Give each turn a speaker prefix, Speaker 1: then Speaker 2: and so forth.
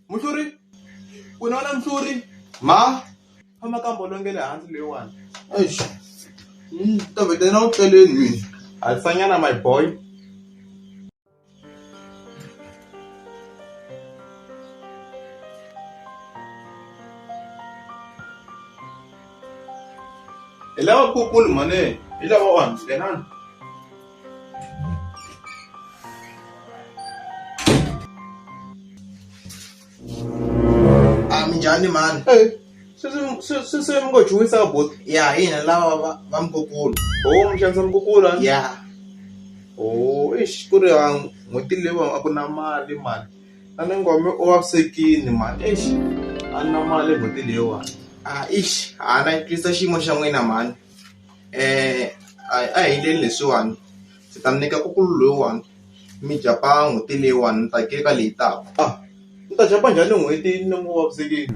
Speaker 1: Muhluri ku na wena Muhluri ma famba ka mbolongele hansi leyiwani
Speaker 2: Eish. Ta vheta na ku tleleni mina.
Speaker 1: Hatlisanyana my boy. Hi lava kukulu mhani hi lava one nghenani.
Speaker 2: A minjhani mhani?
Speaker 1: Sweswi se mi ngo chuhisa ka buti?
Speaker 2: Ya hi hina lava va va mukukulu.
Speaker 1: Oh mi xavisa mukukulu a?
Speaker 2: Ya.
Speaker 1: Oh eish ku ri n'hweti leyiwani a ku na mali mhani na ni ngome u vavisekile mhani eish a ni na mali n'hweti leyiwani.
Speaker 2: A eish ha na twisisa xiyimo xa n'wina mhani a hi endleni leswiwani ndzi ta mi nyika nkukulu loyiwani mi jump-a n'hweti leyiwani ni ta ka leyi taka.
Speaker 1: A ni ta jump-a njhani n'hweti ni ngo vavisekile?